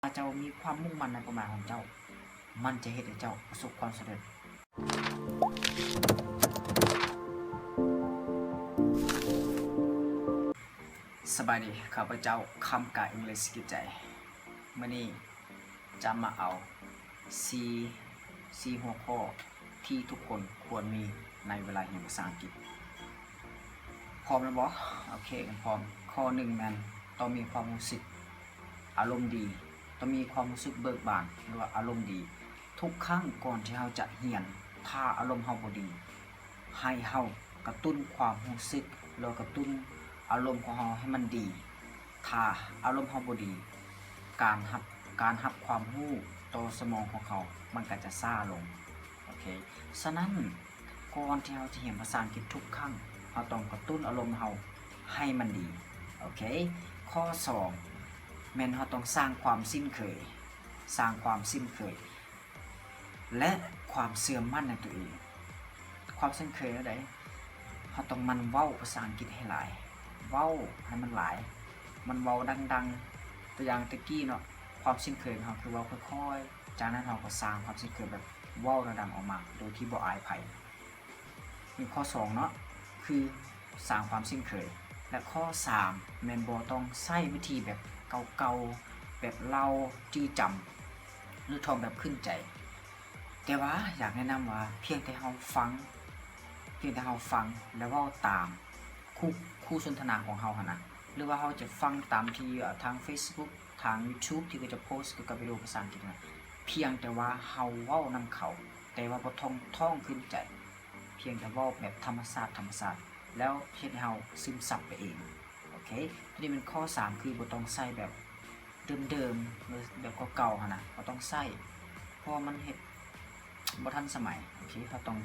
ຖ້າເຈົ້າມີຄວາມມຸ່ງໝັ້ນໃນເປົ້າໝາຍຂອງເຈົ້າ, ມັນຈະເຮັດໃຫ້ເຈົ້າປະສົບຄວາມສຳເລັດ. ສະບາຍດີ, ຂ້າພະເຈົ້າ ຄຳກາ English ກິດໃຈ. ມື້ນີ້ຈະມາເອົາສີ່ ສີ່ຫົວຂໍ້ທີ່ທຸກຄົນຄວນມີໃນເວລາຮຽນພາສາອັງກິດ. ພ້ອມແລ້ວບໍ່? ໂອເຄ, ຄັນພ້ອມ, ຂໍ້ໜຶ່ງແມ່ນຕ້ອງມີຄວາມຮູ້ສຶກ ອາລົມດີ, ຕ້ອງມີຄວາມຮູ້ສຶກເບີກບານ ຫຼືວ່າອາລົມດີ. ທຸກຄັ້ງກ່ອນທີ່ເຮົາຈະຮຽນ, ຖ້າອາລົມເຮົາບໍ່ດີ, ໃຫ້ເຮົາກະຕຸ້ນຄວາມຮູ້ສຶກ ຫຼືກະຕຸ້ນອາລົມຂອງເຮົາໃຫ້ມັນດີ. ຖ້າອາລົມເຮົາບໍ່ດີ, ການຮັບ, ການຮັບຄວາມຮູ້ຕໍ່ສະໝອງຂອງເຮົາ ມັນກະຈະຊ້າລົງ. ໂອເຄ, ສະນັ້ນ ກ່ອນທີ່ເຮົາຈະຮຽນພາສາອັງກິດທຸກຄັ້ງ, ເຮົາຕ້ອງກະຕຸ້ນອາລົມເຮົາໃຫ້ມັນດີ. ໂອເຄ, ຂໍ້ສອງ ແມ່ນເຮົາຕ້ອງສ້າງຄວາມຊິນເຄີຍ, ສ້າງຄວາມຊິນເຄີຍ ແລະ ຄວາມເຊື່ອໝັ້ນໃນຕົວເອງ. ຄວາມຊິນເຄີຍແນວໃດ? ເຮົາຕ້ອງໝັ່ນເວົ້າພາສາອັງກິດໃຫ້ຫຼາຍ, ເວົ້າໃຫ້ມັນຫຼາຍ, ໝັ່ນເວົ້າດັງໆ. ຕົວຢ່າງແຕ່ກີ້ເນາະ, ຄວາມຊິນເຄີຍຂອງເຮົາຄືເວົ້າຄ່ອຍໆ, ຈາກນັ້ນເຮົາກໍສ້າງຄວາມຊິນເຄີຍແບບເວົ້າດັງໆອອກມາ ໂດຍທີ່ບໍ່ອາຍໃຜ. ນີ້ຂໍ້ສອງເນາະ, ຄືສ້າງຄວາມຊິນເຄີຍ. ແລະ ຂໍ້ສາມ ແມ່ນບໍ່ຕ້ອງໃຊ້ວິທີແບບເກົ່າໆ, ແບບເລົ່າຈື່ຈຳ ຫຼືທ່ອງແບບຂຶ້ນໃຈ. ແຕ່ວ່າຢາກແນະນຳວ່າ ພຽງແຕ່ເຮົາຟັງ, ພຽງແຕ່ເຮົາຟັງ ແລະ ເວົ້າຕາມຄູ່, ຄູ່ສົນທະນາຂອງເຮົາຫັ້ນນະ, ຫຼືວ່າເຮົາຈະຟັງຕາມທີ່ ເອີ ທາງ Facebook ທາງ YouTube ທີ່ເຂົາຈະໂພສກ່ຽວກັບວິດີໂອພາສາອັງກິດນະ, ພຽງແຕ່ວ່າເຮົາເວົ້ານຳເຂົາ, ແຕ່ວ່າບໍ່ທ່ອງ ທ່ອງຂຶ້ນໃຈ, ພຽງແຕ່ເວົ້າແບບທຳມະຊາດ, ທຳມະຊາດ, ແລ້ວເຮັດໃຫ້ເຮົາຊຶມຊັບໄປເອງ. ໂອເຄ, ຕົວນີ້ແມ່ນຂໍ້ສາມ ຄືບໍ່ຕ້ອງໃຊ້ແບບເດີມໆ ແບບເກົ່າໆຫັ້ນນະ, ບໍ່ຕ້ອງໃຊ້, ເພາະວ່າມັນເຮັດ ບໍ່ທັນສະໄໝ. ໂອເຄ, ເຮົາຕ້ອງ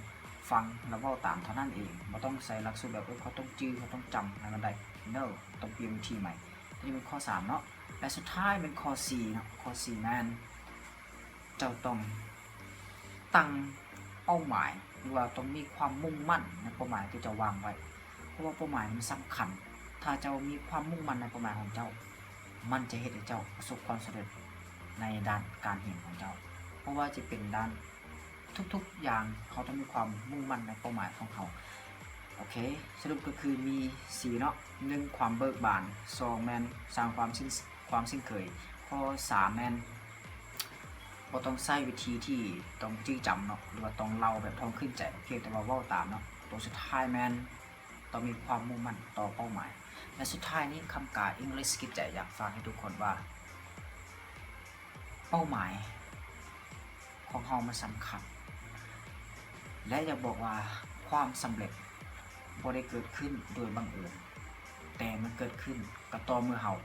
ຟັງແລ້ວເວົ້າຕາມເທົ່ານັ້ນເອງ, ບໍ່ຕ້ອງໃຊ້ຫຼັກສູດແບບ ເອີ ເຮົາຕ້ອງຈື່, ເຮົາຕ້ອງຈຳໃຫ້ມັນໄດ້. No, ຕ້ອງປ່ຽນວິທີໃໝ່. ຕົວນີ້ແມ່ນຂໍ້ສາມເນາະ. ແລະ ສຸດທ້າຍແມ່ນຂໍ້ສີ່ເນາະ. ຂໍ້ສີ່ແມ່ນເຈົ້າຕ້ອງຕັ້ງເປົ້າໝາຍ ຫຼືວ່າຕ້ອງມີຄວາມມຸ່ງໝັ້ນໃນເປົ້າໝາຍທີ່ເຈົ້າວາງໄວ້, ເພາະວ່າເປົ້າໝາຍມັນສຳຄັນ. ຖ້າເຈົ້າມີຄວາມມຸ່ງໝັ້ນໃນເປົ້າໝາຍຂອງເຈົ້າ, ມັນຈະເຮັດໃຫ້ເຈົ້າປະສົບຄວາມສຳເລັດໃນດ້ານການຮຽນຂອງເຈົ້າ. ບໍ່ວ່າຈະເປັນດ້ານ ທຸກໆຢ່າງ ເຮົາຕ້ອງມີຄວາມມຸ່ງໝັ້ນໃນເປົ້າໝາຍຂອງເຮົາ. ໂອເຄ, ສະຫຼຸບກໍຄືມີສີ່ເນາະ, ໜຶ່ງ ຄວາມເບີກບານ, ສອງ ແມ່ນສ້າງຄວາມຊິນ, ຄວາມຊິນເຄີຍ, ຂໍ້ສາມ ແມ່ນບໍ່ຕ້ອງໃຊ້ວິທີທີ່ຕ້ອງຈື່ຈຳເນາະ ຫຼືວ່າຕ້ອງເລົ່າແບບທ່ອງຂຶ້ນໃຈ, ພຽງແຕ່ວ່າເວົ້າຕາມເນາະ. ຕົວສຸດທ້າຍແມ່ນ ຕ້ອງມີຄວາມມຸ່ງໝັ້ນຕໍ່ເປົ້າໝາຍ. ແລະ ສຸດທ້າຍນີ້ ຄຳກາ English ກິດໃຈຢາກຝາກໃຫ້ທຸກຄົນວ່າ ເປົ້າໝາຍຂອງເຮົາມັນສຳຄັນ ແລະ ຢາກບອກວ່າຄວາມສຳເລັດບໍ່ໄດ້ເກີດຂຶ້ນໂດຍບັງເອີນ, ແຕ່ມັນເກີດຂຶ້ນກໍຕໍ່ເມື່ອເຮົາ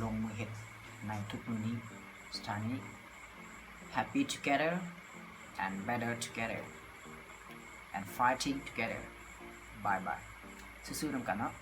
ລົງມືເຮັດໃນທຸກມື້ນີ້. ສຸດທ້າຍນີ້ Happy together and better together and fighting together. Bye bye. ສູ້ໆນຳກັນເນາະ.